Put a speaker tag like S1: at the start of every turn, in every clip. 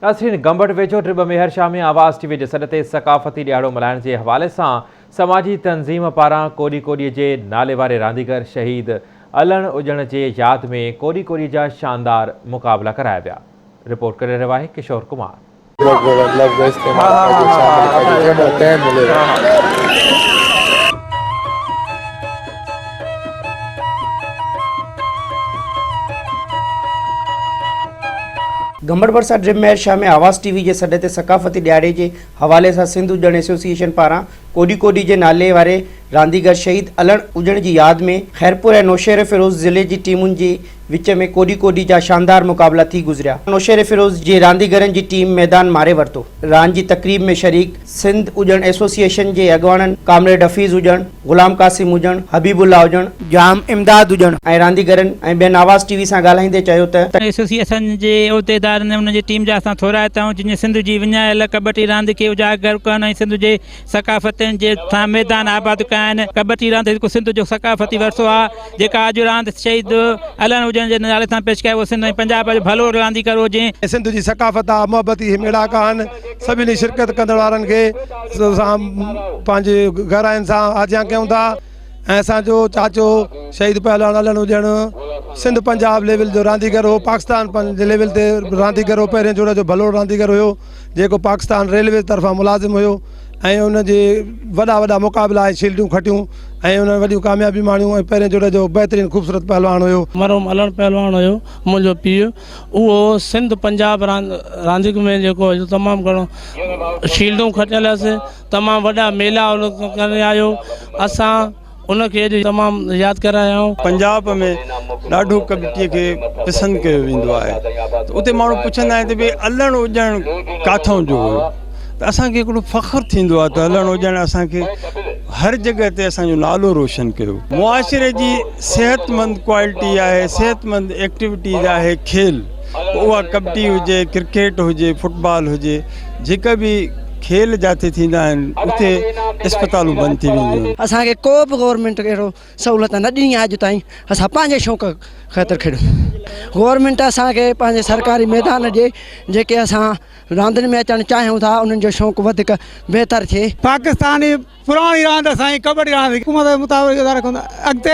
S1: ناظرين گمبٽ ويجهو ٽٻ ميهر شاهه ۾ آواز ٽي وي جي سڏ تي ثقافتي ڏهاڙو ملهائڻ جي حوالي سان سماجي تنظيم پاران ڪوڏي ڪوڏي جي نالي واري رانديگر شهيد علڻ اڄڻ جي ياد ۾ ڪوڏي ڪوڏي جا شاندار مقابلا ڪرايا ويا رپورٽ ڪري رهيو آهي ڪشور ڪمار.
S2: گمبٽ ڀرسان ڊريم مهر شاهه ۾ آواز ٽي وي جي سڏ تي ثقافتي ڏهاڙي جي حوالي سان سنڌ اڄڻ ايسوسيئيشن پاران ڪوڏي ڪوڏي جي نالي واري رانديگر شهيد علڻ اڄڻ جي ياد ۾ خيرپور ۽ نوشهروفيروز ضلعي جي ٽيمن جي وچ ۾ ڪوڏي ڪوڏي جا شاندار مقابلا ٿي گذريا. نوشهروفيروز جي رانديگرن جي ٽيم ميدان ماري ورتو. راند جي تقريب ۾ شريڪ سنڌ اڄڻ ايسوسيئيشن جي اڳواڻن ڪامريڊ حفيظ اڄڻ، غلام قاسم اڄڻ، حبيب الله اڄڻ، ڄام امداد اڄڻ ۽ رانديگرن ۽ ٻين آواز ٽي وي سان ڳالهائيندي چيو ته.
S3: ايسوسيئيشن جي عهديدارن ۽ انهن جي ٽيم جا اسان ٿورائتا آهيون جن سنڌ جي وڃايل ڪٻٽي راند کي اجاگر ڪن ۽ سنڌ جي ثقافتن جي سان ميدان آباد ڪيا آهن. ڪٻٽي راند هڪ سنڌ جو ثقافتي ورثو آهي جيڪا اڄ راند شهيد علڻ اڄڻ جي نالي سان پيش ڪئي اهو سنڌ ۽ پنجاب جو ڀلوڙ رانديگر هو جنهن.
S4: سنڌ جي ثقافت آ محبتي هي ميڙاڪا آهن سڀني شرڪت ڪندڙ وارن کي اسان پنهنجي گهراين سان آجيان ڪيون ٿا ۽ اسان جو چاچو شهيد پهلوان علڻ اڄڻ سنڌ پنجاب ليول جو رانديگر هو پاڪستان جي ليول تي رانديگر هو پهرين جوڙ جو ڀلوڙ رانديگر هيو جيڪو پاڪستان ريلوي طرفان ملازم هيو ۽ ان جي وڏا وڏا مقابلا ۽ شيلڊون کٽيون ۽ انهن وڏيون ڪاميابيون ماڻيون ۽ پهرين جوڙ جو بهترين خوبصورت پهلوان هيو.
S5: مرحوم علڻ پهلوان هيو منهنجو پيء اهو سنڌ پنجاب راند رانديڪ ۾ جيڪو هيو تمام گهڻو شيلڊون کٽيل هيس تمام وڏا ميلا ان ڪري آيو اسان ان کي اڄ تمام ياد ڪري رهيا آهيون.
S6: پنجاب ۾ ڏاڍو ڪٻٽيء کي پسند ڪيو ويندو آهي ته اتي ماڻهو پڇندا آهن ته ڀئي الڻ اڄڻ ڪاٿئون جو هيو ته اسان کي هڪڙو فخر ٿيندو آهي ته الڻ اڄڻ اسان کي هر جڳهه تي اسان جو نالو روشن ڪيو. معاشري جي صحتمند ڪوالٽي آهي صحتمند ايڪٽيوٽيز آهي کيل پوء اها ڪٻٽي هجي ڪرڪيٽ هجي فٽبال هجي جيڪا به کيل جاتي ٿيندا آهن اتي اسپتالون بند ٿي وينديون آهن.
S7: اسان کي ڪو به گورنمينٽ اهڙو سهولت نه ڏني آهي اڄ تائين اسان پنهنجي شوق خاطر کيڏون گورنمينٽ اسان کي پنهنجي سرڪاري ميدان ڏي جيڪي اسان راندين ۾ اچڻ چاهيون ٿا انهن جو شوق وڌيڪ بهتر ٿئي.
S8: پاڪستاني پراڻي راند اسان جي ڪٻڊي راند حڪومت جي مطابق ادارا ڪندا اڳتي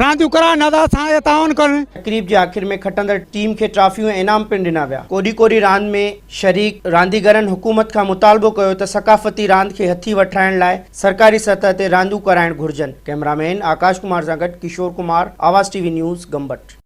S8: رانديون ڪرائن ها ته اسان کي تعاون ڪن.
S2: تقريب جي آخر ۾ کٽندڙ ٽيم کي ٽرافيون ۽ انعام پڻ ڏنا ويا. ڪوڏي ڪوڏي راند ۾ شريڪ رانديگرن حڪومت کان مطالبو ڪيو ته ثقافتي راند کي هٿي وٺرائڻ لاء سرڪاري سطح تي رانديون ڪرائڻ گهرجن. ڪئميرا مين آڪاش ڪمار سان گڏ Kishore Kumar, Awaz T V news, Gambat.